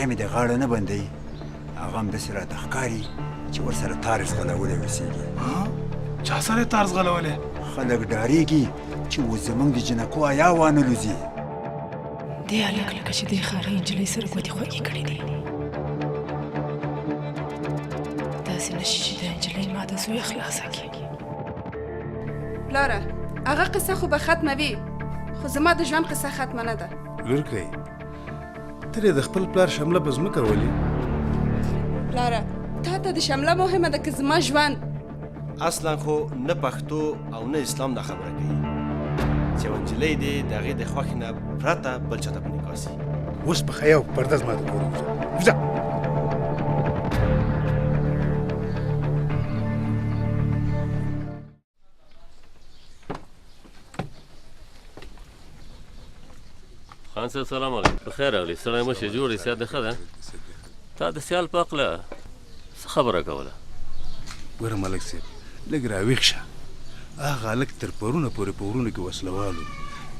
حیا مې د غاړه نه بندوي، هغه هم داسې راته ښکاري چې ورسره تار ځغلولی اوسېږي. چا سره یې تار ځغلولی؟ خلک ډارېږي چې اوس زموږ د جینکو حیا وانه لوځي. دې هلک لکه چې دې ښاري نجلۍ سره ګوتې خوږې کړې دي. داسې نه شي چې دا نجلۍ ما د زویه خلاصه کړي. پلاره هغه قصه خو به ختمه وي، خو زما د ژوند قصه ختمه نه ده. لورکۍ ترې د خپل پلار شمله په ځمکه ولي؟ پلاره تا ته د شمله مهمه ده که زما ژوند؟ اصلا خو نه پښتو او نه اسلام دا خبره کوي چې یوه نجلۍ دې د هغې د خوښې نه پرته بل چاته په نکاح سي. اوس په حیا او پرده زما د کوره وځه، وځه. خان صاحب سلام علیکم. په خیر راغلی. سړی مه شې، جوړ یې؟ صحت دې ښه ده؟ تا د سیال په هکله څه خبره کوله؟ ګوره ملک صاحب، لږ راویښ شه. هغه هلک تر پرونه پورې په غرونو کې وسله وال و،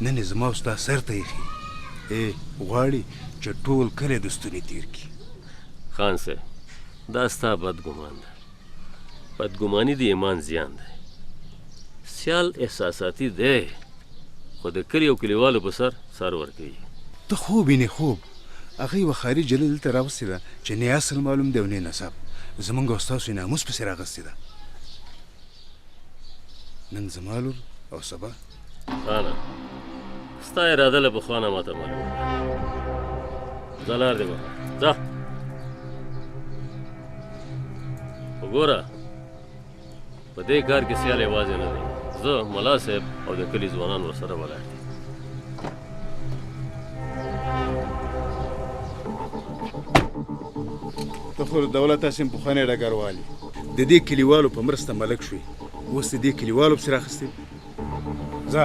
نن یې زما او ستا سر ته ایښی. ای غواړي چې ټول کلی د ستوني تېر کړي. خان صاحب، دا ستا بد ګمان ده. بدګماني د ایمان زیان دی. سیال احساساتي دی، خو د کلي او کلیوالو په سر سر ورکوي. ته خوب وینې خوب. هغه یوه ښاري جلۍ دلته راوستې ده چې نه یې اصل معلوم دی او نه یې نسب. زمونږ او ستاسو یې ناموس پسې راغستې ده. نن زما لور او سبا. خانه، ستا اراده له پخوا نه ماته معلومه ده. ځه لار دې وهه، ځه. وګوره، په دې کار کې سیال یوازې نه دی، زه، ملا صاحب او د کلي ځوانان ورسره ولاړ دي. ته خو د دولت هسې هم پخوانی ډګروال یې، د دې کلیوالو په مرسته ملک شوې، اوس د دې کلیوالو پسې راخیستې. ځه.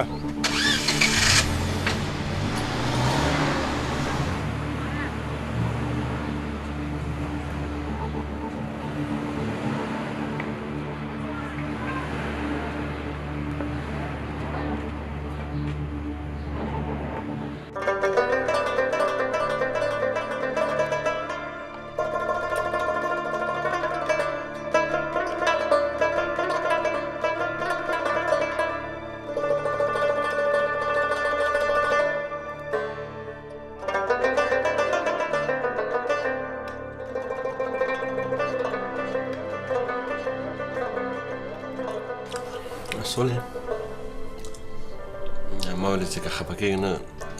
سولې، ما ویل چې که خفه کېږې نه،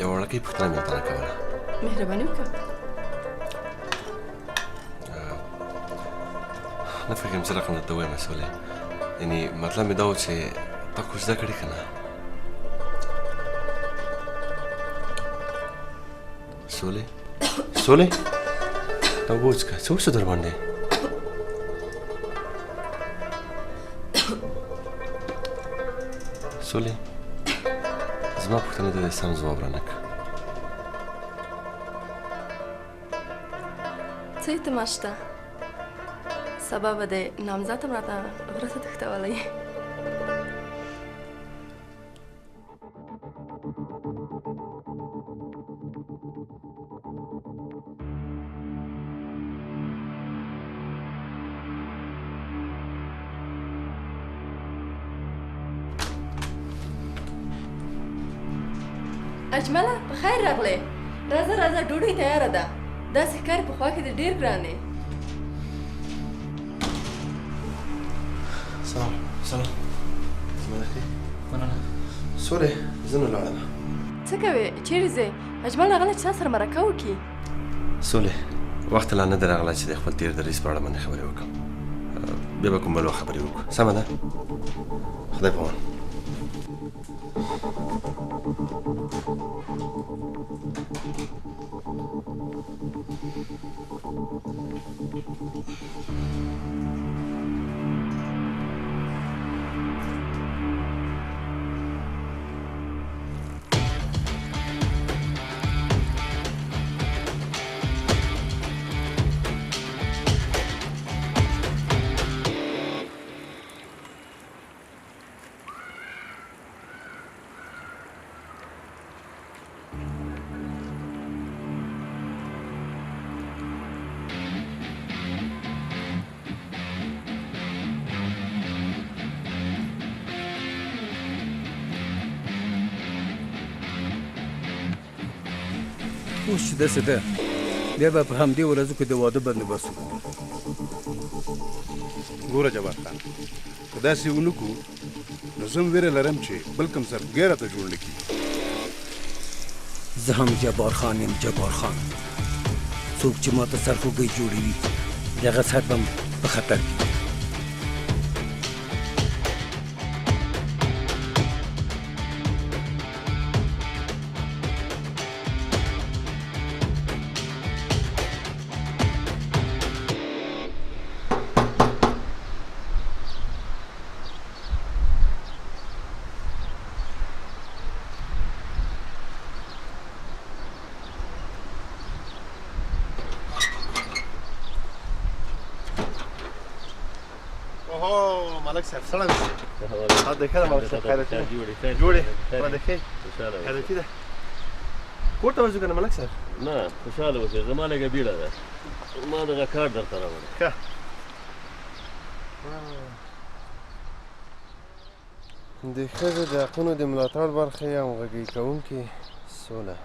یوه وړوکې پوښتنه مې درته کوله. مهرباني وکړه. نه پوهېږم څه رقم درته ووایم سولې، یعنې مطلب مې دا و چې تا خو زده کړې که نه؟ سولې، سولې، دا اوبه وڅښه. څه وشو در باندې؟ سولې، زما پوښتنې ته دې سم ځواب رانه کړ. څه اعتماد شته؟ سبا به د نامزد هم راته غره ته تښتولی. اجمله، په خیر راغلې. راځه راځه، ډوډۍ تیاره ده. داسې ښکاري په خوا کې دې ډېر ګران دی. سلام سلام، زما د ښې مننه. سولې، زه نو لاړم. څه کوې؟ چیرې ځې؟ اجمل راغلی چې تا سره مرکه وکړي. سولې، وخت لا نه دی راغلی چې د خپل تېر دریځ په اړه باندې خبرې وکړم. بیا به کوم بل وخت خبرې وکړو، سمه ده؟ خدای په امان. اوس چې داسې ده بیا به په همدې ورځو کې د واده بندوبست وکړو. ګوره جبار خان، که داسې ونه کړو نو زه هم ویره لرم چې بل کوم سرخوږی راته جوړ نه کړي. زه هم جبار خان یم، جبار خان. څوک چې ماته سرخوږی جوړوي د هغه سر به هم په خطر کې وي. اوهو ملک صاحب سلام د ښه ملک صاحب خیرتی جوړې باندې ښه خیرتی ده. کور ته ورځو که نه ملک صاحب؟ نه خوشحاله اوسې، زما لږه بیړه ده، ما دغه کار درته راوړی. ښه د ښځو د حقونو د ملاتړ برخې همغږي کوونکې سوله.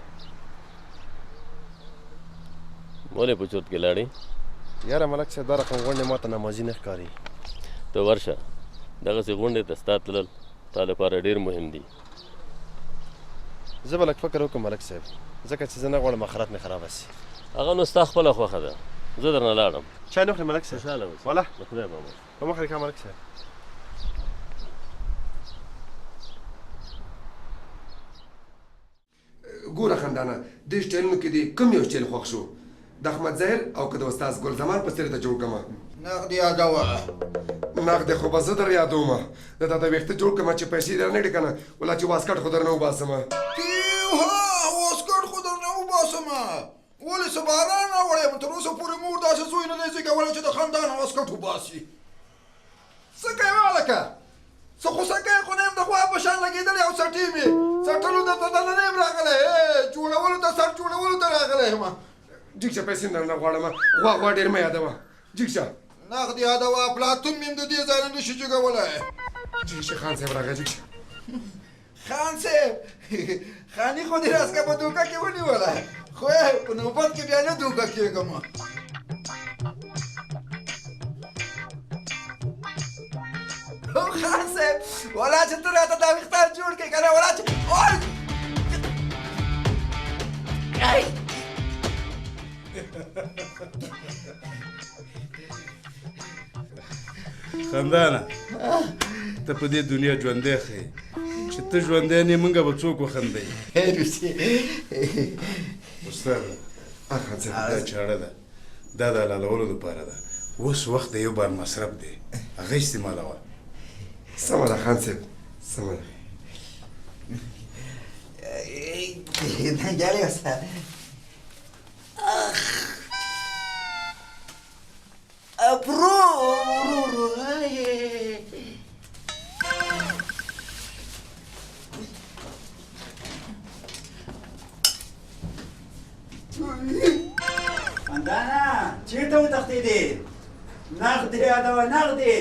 ولې په چورت کې لاړې؟ یاره ملک صاحب دا رقم غونډې ماته نمازي نه ښکاري. ته ورشه، دغسې غونډې ته ستا تلل تا لپاره ډېر مهم دي. زه به لږ فکر وکړم ملک صاحب، ځکه چې زه نه غواړم اخرت مې خرابه سي. هغه نو ستا خپله خوښه ده، زه درنه لاړم. چای نه خورې ملک صاحب؟ خوشحاله اوسې. ولا د خدای په امان. په مخه دې ښه ملک صاحب. ګوره خندانه، دې سټایلونو کې دې کوم یو سټایل خوښ شو؟ د احمد ظاهر او که د استاد ګل زمان په څېر ته جوړ کړم؟ نغدې یادوه. نغدې خو به زه در یادوم، زه تاته ویښته جوړ کړم چې پیسې دې رانه کړې که نه، ولا چې واسکټ خو درنه وباسم. تیوه، واسکټ خو درنه وباسم؟ ولې څه باران راوړی یم؟ تر اوسه پورې مور داسې زوی نه دی زېږولی چې د خندا نه واسکټ وباسي. څه کوې هلکه؟ څه غوسه کوې؟ خو نه یم د غوا په شان لګېدلی او څټې مې څټلو ته ته نه یم راغلی، جوړولو ته سر جوړولو ته راغلی یم. جګ شه، پیسې درنه غواړم، غوا غوا ډېر مه یادوه، جګ شه. نغدې یادوه، افلاطون مې هم د دې ځای نه نشي جګولی. جګ شه، خان صاحب راغی، جګ شه. خان صاحب، خاني خو دې راسکه په دوکه کې ونیوله، خو په نوبت کې بیا نه دوکه کېږم. خان صاحب، ولا چې ته راته دا ویښتان جوړ کړې که نه، ولا چې خندانه ته په دې دنیا ژوندی ښه یې، چې ته ژوندی نه یې موږ به څوک وخندوي؟ استاده دا چاړه ده، دا د حلالولو دپاره ده، اوس وخت د یو بار مصرف دی، هغه استعمالوه. سمه ده خان صاحب، سمه ده. ننګیالی استاد، ورو ورو ورو. خندانه چېرته وتښتېدې؟ نغدې یادوه، نغدې.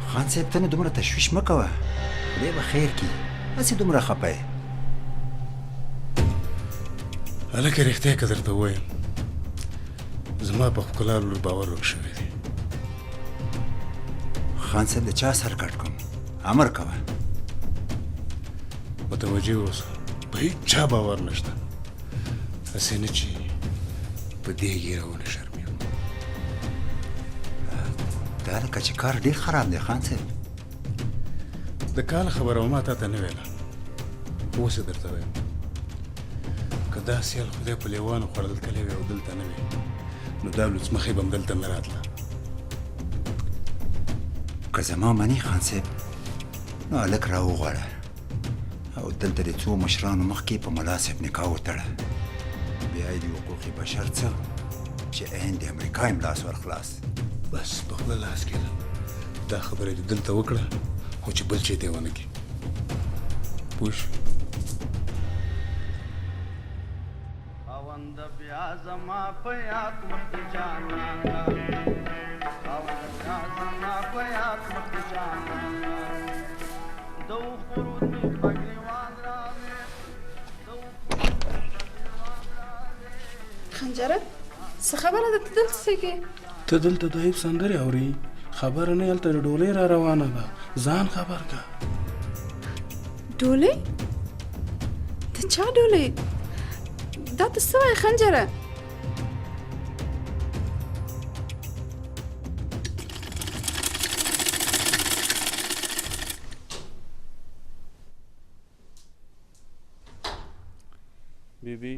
خان صاحب ته نو دومره تشویش مه کوه، خدای به خیر کړي، هسې دومره خپه یې. هلکه رښتیا که درته ووایم زما په ښکلا لور باور ورک شوی دی. خان صاحب د چا سر کټ کوم، امر کوه. متوجه اوسه، په هیچا باور نشته، هسې نه چې په دې ږیره ونه شرمېږو. دا لکه چې کار ډېر خراب دی خان صاحب. د کال خبره ما تا ته نه ویله، اوس یې درته وایم. که دا سیال خدای په لیوانو خوړل کلی وي او دلته نه وي، نو دا لوڅ مخې به هم دلته نه راتله. که زما منې خان صاحب، نو هلک راوغواړه او دلته د څو مشرانو مخکې په ملا صاحب نکاح وتړه، بیا یې د حقوق بشر څه چې عین د امریکا یې لاس ور خلاص. بس په خوله لاس کېده، دا خبره دې دلته وکړه، خو چې بل چېرته یې ونه کړې، پوه شوې؟ خاونده بیا زما په یاد مخ د جانان خاونده بیا زما په یاد مخ د جانان د اوښکو رود مې په ګریوان راغی. خنجره څه خبره ده؟ ته دلته څه کوې؟ ته دلته د عیب سندرې اورې؟ خبره نه هلته د ډولۍ را روانه ده، ځان خبر که. ډولۍ؟ د چا ډولۍ؟ دا ته څه وایې خنجره؟ بیبي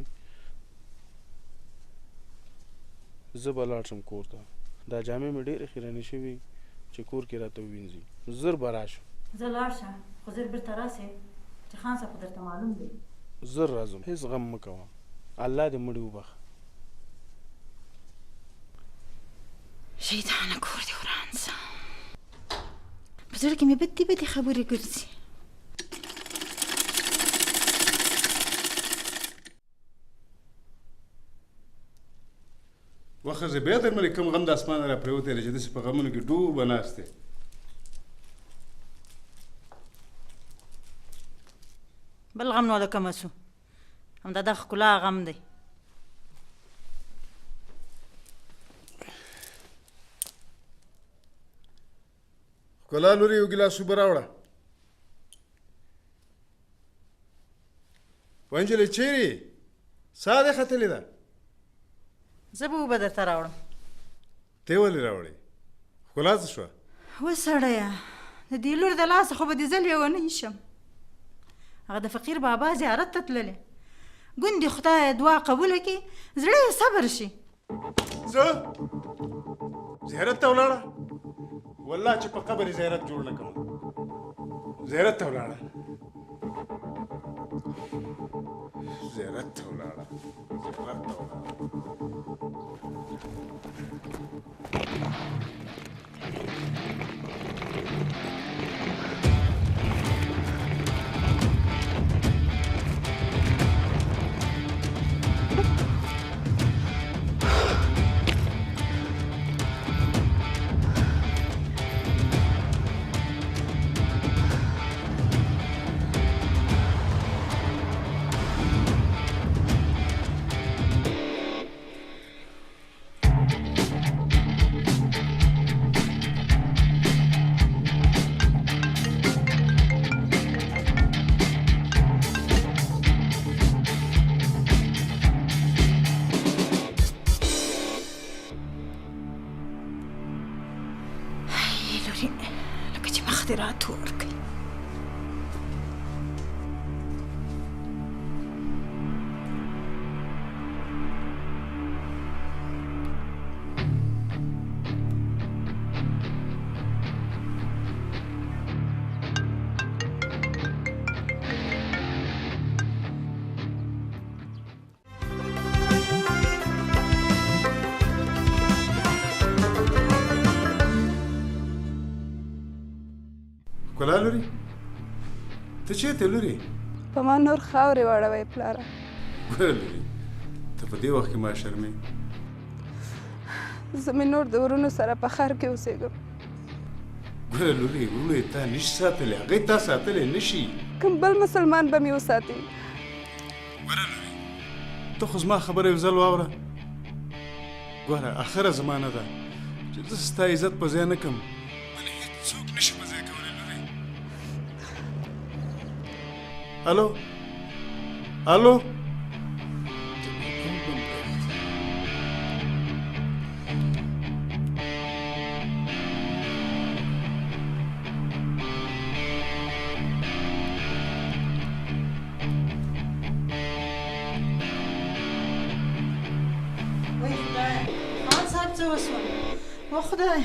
زه به لاړ شم کور ته، دا جامې مې ډېرې خیرنې شوي چې کور کې راته ووینځي، زر به راشم. زه لاړ شه خو زر بیرته راسې چې خان صاحب خو درته معلوم دی. زر راځم، هېڅ غم مه کوه، الله دې مړي وبخښه. شیطانه کور دې وران سه، په زړه کې مې بدې بدې خبرې ګرځي. وخه زه بیا درملې کوم غم د اسمانه را پرېوتی دی چې داسې په غمونو کې ډوبه ناست دی. بل غم نو له کومه سو، همدا د ښکلا غم دی. ښکلا لورې یو ګیلاس اوبه راوړه. وه نجلۍ چیرې یې؟ ساه دې ختلې ده. زه به اوبه درته راوړم. ته یې ولې راوړې؟ ښکلا څه شوه؟ وه سړیه، د دې لور د لاسه خو به دې زه لیونۍ شم. هغه د فقیر بابا زیارت ته تللې، ګوندې خدای دعا قبوله کړي، زړه یې صبر شي. څه؟ زیارت ته ولاړه؟ والله چې په قبر یې زیارت جوړ نه کړم. زیارت ته ولاړه، زیارت ته ولاړه، زیارت ته ولاړه. لکه چې مخ دې راتور کړي. ښکلا لوري ته چېرته لوري؟ په ما نور خاورې واړوی پلاره. ګوره لوري ته په دې وخت کې ما شرمې. زه مې نور د ورونو سره په ښار کې اوسېږم. ګوره لوري وروڼو یې تا نشي ساتلی، هغه یې تا ساتلی نشي. کوم بل مسلمان به مې وساتي؟ ګوره لوري ته خو زما خبره یو ځل واوره. ګوره اخره زمانه ده چې زه ستا عزت په ځای نه کړم، بل هېڅوک نشي په ځای کولی لوري. الو الو وای خدای، خان صاحب څه وسول؟ و خدای،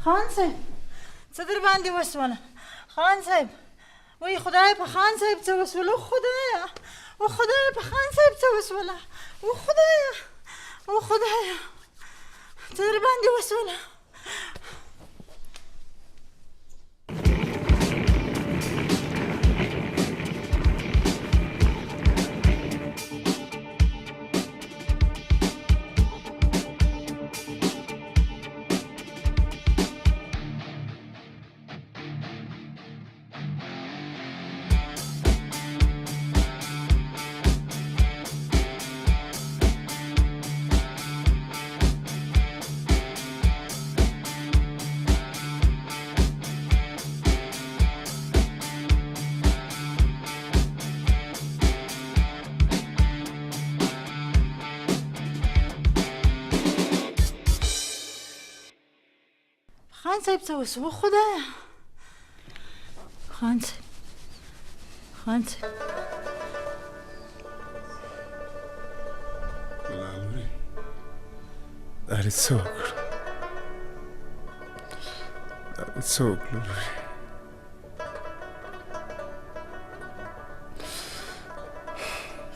خان صاحب څه در باندې وسول؟ خان صاحب، وای خدای په خان صاحب څه وسول؟ او خدایه، او خدایه په خان صاحب څه وسوله؟ او خدایه، او خدایه څه در باندې وسوله؟ صاحب څه وسو؟ خدایه خان صاحب، خان صاحب. لورې دا دې څه وکړل؟ دا دې څه وکړل لورې؟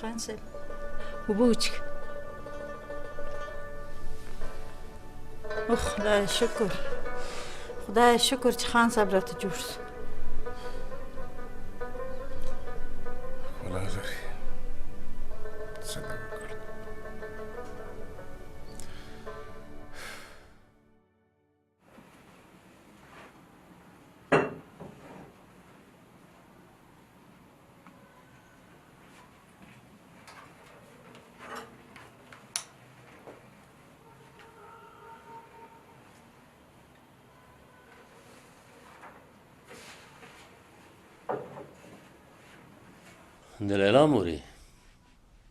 خان صاحب اوبه وڅښه. خدای شکر، خدای شکر چې خان صاحب راته جوړ شو. ولا لورې څه دې وکړل؟ د لیلا مورې،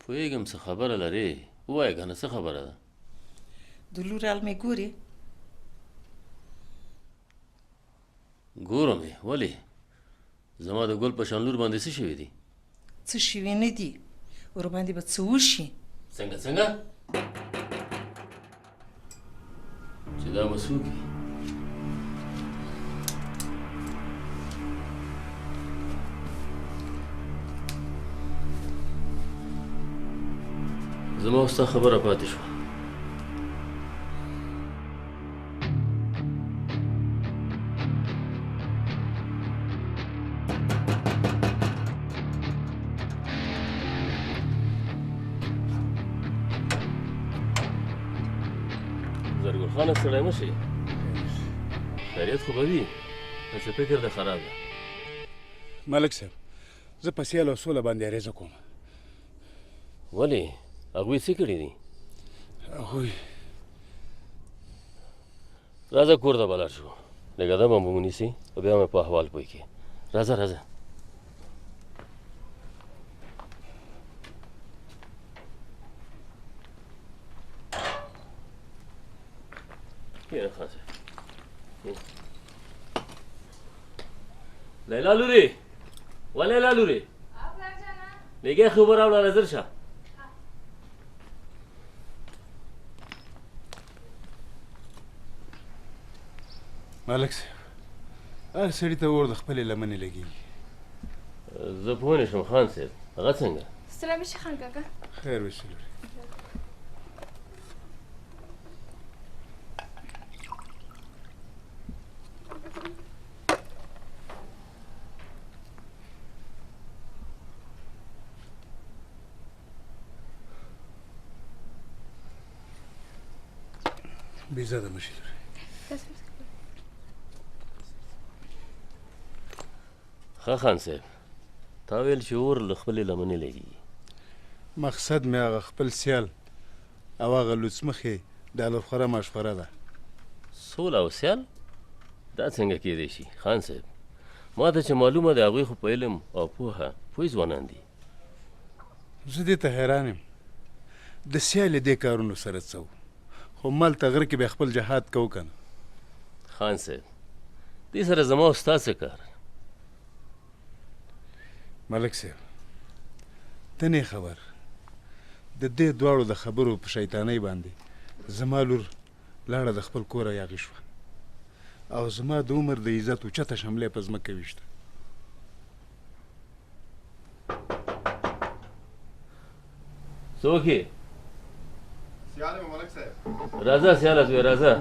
پوهېږم څه خبره لرې، ووایه که نه څه خبره ده؟ د لور حال مې ګورې؟ ګورم یې. ولې؟ زما د ګل په شان لور باندې څه شوي دي؟ څه شوي نه دي، ورباندې به څه وشي. څنګه څنګه؟ چې دا به څوک وي؟ زما او ستا خبره پاتې شوه. زرګل خانه ستړی مه شې، خیریت خو به وي، هسې فکر دې خراب ده. ملک صاحب زه په سیال او سوله باندې عریضه کوم. ولې؟ هغوی څه کړي دي؟ هغوی راځه کور ته به لاړ شو، لږ ادب هم به ونیسي او بیا مې په احوال پوه کړي. راځه راځه. کښېنه خان صاحب. لیلا لورې، وه لیلا لورې، لږ یخې اوبه راوړه، زر شه. ملک صاحب هر سړي ته اور د خپلې لمنې لګېږي. زه پوه نه شوم خان صاحب، هغه څنګه؟ ستړی مه شې خان کاکا. خیر وشي لورې. بېزاده مه شې لورې. ښه خان صاحب، تا ویل چې اور له خپلې لمنې لګېږي. مقصد مې هغه خپل سیال او هغه لوڅمخې ډالرخوره ماشخوره ده. سوله او سیال دا څنګه کېدای شي خان صاحب؟ ما ته چې معلومه ده هغوی خو په علم او پوهه پوه ځوانان دي. زه دې ته حیران یم، د سیال دې کارونو سره څه و، خو مالته غره کې بیا خپل جهاد کوو که نه. خان صاحب دې سره زما او ستا څه کار؟ ملک صاحب ته نه خبر، د دې دواړو د خبرو په شیطانۍ باندې زما لور لاړه د خپل کوره یاغي شوه او زما د عمر د عزت اوچته شمله په ځمکه ویشته. څوک یې؟ سیال یم ملک صاحب. راځه سیاله زویه راځه.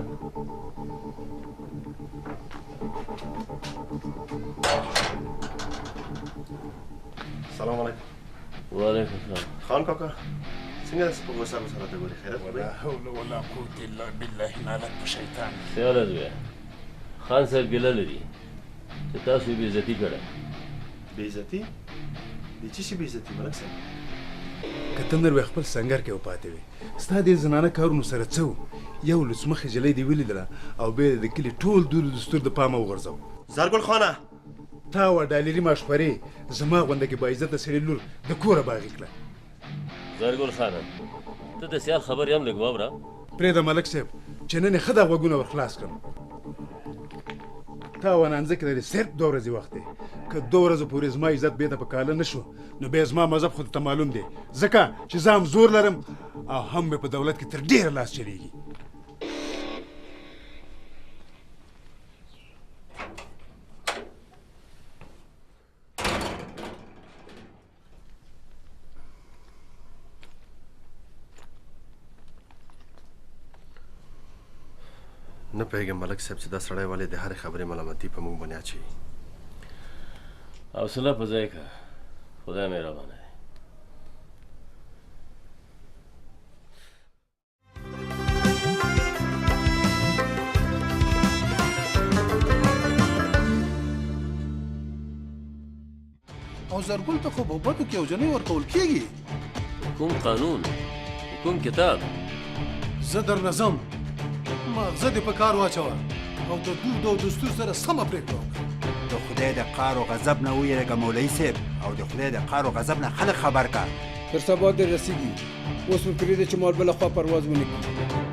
سلام علیکم. وعلیکم السلام. خان کاکا څنګه داسې په غوسه غوسه راته ګورې؟ خیرت خو دی؟ ولا حول ولا قوت الا بالله، نالت په شیطان. سیاله زویه خان صاحب ګیله لري چې تاسو یې بېعزتي کړې. بېعزتي؟ د څه شي بېعزتي ملک صاحب؟ که ته نور خپل سنګر کې وپاتې وې، ستا دې زنانه کارونو سره څه و؟ یو لوڅمخې جلۍ دې ولیدله او بیا دې د کلي ټول دود دستور د پامه وغورځاوه. زرګل خانه تا وه ډالري ماشخورې زما غونده کې باعزته سړي لور د کوره باغي کړه. زرګل خانه ته د سیال خبرې هم لږ واوره. پرېږده ملک صاحب چې نن یې ښه دا غوږونه ور خلاص کړم. تا و نانځکې ته دې صرف 2 ورځې وخت دی. که 2 ورځو پورې زما عزت بېرته په کاله نه شو نو بیا زما مذهب خو درته معلوم دی، ځکه چې زه هم زور لرم او هم مې په دولت کې تر ډېره لاس چلېږي. نه پوهېږم ملک صاحب چې دا سړی ولې د هرې خبرې ملامتي په موږ باندې اچوي. حوصله په ځای کړه، خدای مهربانه دی. او زرګل ته خو په بدو کې یو جنۍ ورکول کېږي. کوم قانون، کوم کتاب؟ زه درنه ځم، ماغزه دې په کار واچوه او د دود او دستور سره سمه پرېکړه وکړه. د خدای د قار او غضب نه ویرېږه مولوي صاحب، او د خدای د قار او غضب نه خلک خبر کا. تر سبا دې رسېږي، اوس مې پرېږده چې مال بله خوا پرواز ونه کړي.